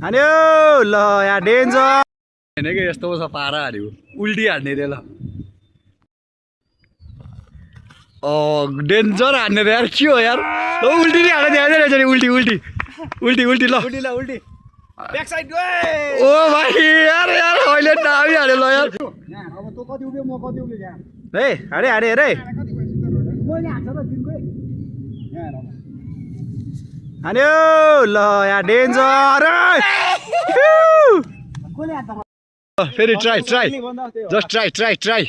हान्यो ल यहाँ डेन्जर हैन के यस्तो छ पारा हान्यो उल्टी हान्ने रे ल डेन्जर हान्ने रे यार के हो यार ल उल्टी नि हान्ने ध्यान रहेछ नि उल्टी उल्टी उल्टी उल्टी ल उल्टी ल उल्टी ब्याक साइड गए ओ भाइ यार यार अहिले दामी हाल्यो ल यार अब तँ कति उभियो म कति उभियो यहाँ ए हाडे हाडे हेरे मैले हान्छ त दिनकै यहाँ हान्यो ल यहाँ डेन्जर कसले हान्छ फेरि try try just try try try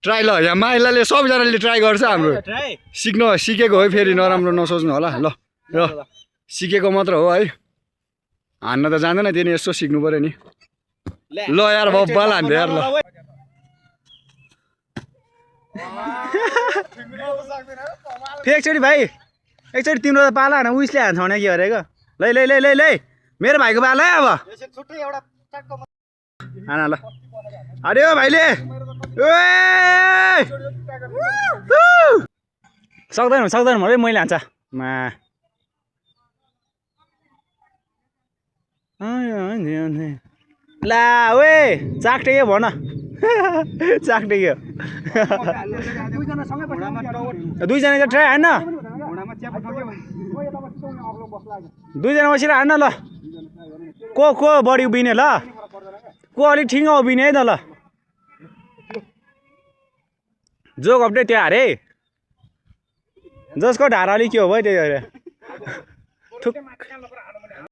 try ल यहाँ माइलाले सबैजनाले ट्राई गर्छ हाम्रो सिकेको है फेरि नराम्रो नसोच्नु होला ल र सिकेको मात्र हो है हान्न त जान्दैन त्यही यसो सिक्नु पर्यो नि ल यार बब्बाल हान्दै यार ल एकचोटि भाइ एकचोटि तिम्रो त पाला होइन उइसले हान्छ भने के गरेको लै लै लै लै लै मेरो भाइको पाला है अब हान ल अरे ओ भाइले सक्दैन सक्दैन है मैले हान्छ मा ला ओए चाक्टे के भन चाक्टे के दुईजनाको ट्राई हान्न दुईजना बसेर हान्न ल को बढी उभिने ल को अलिक ठिङ्ग उभिने है त ल जो घप्टे त्यो हारे जसको ढाडा अलिक के हो भाइ त्यही भएर ठुक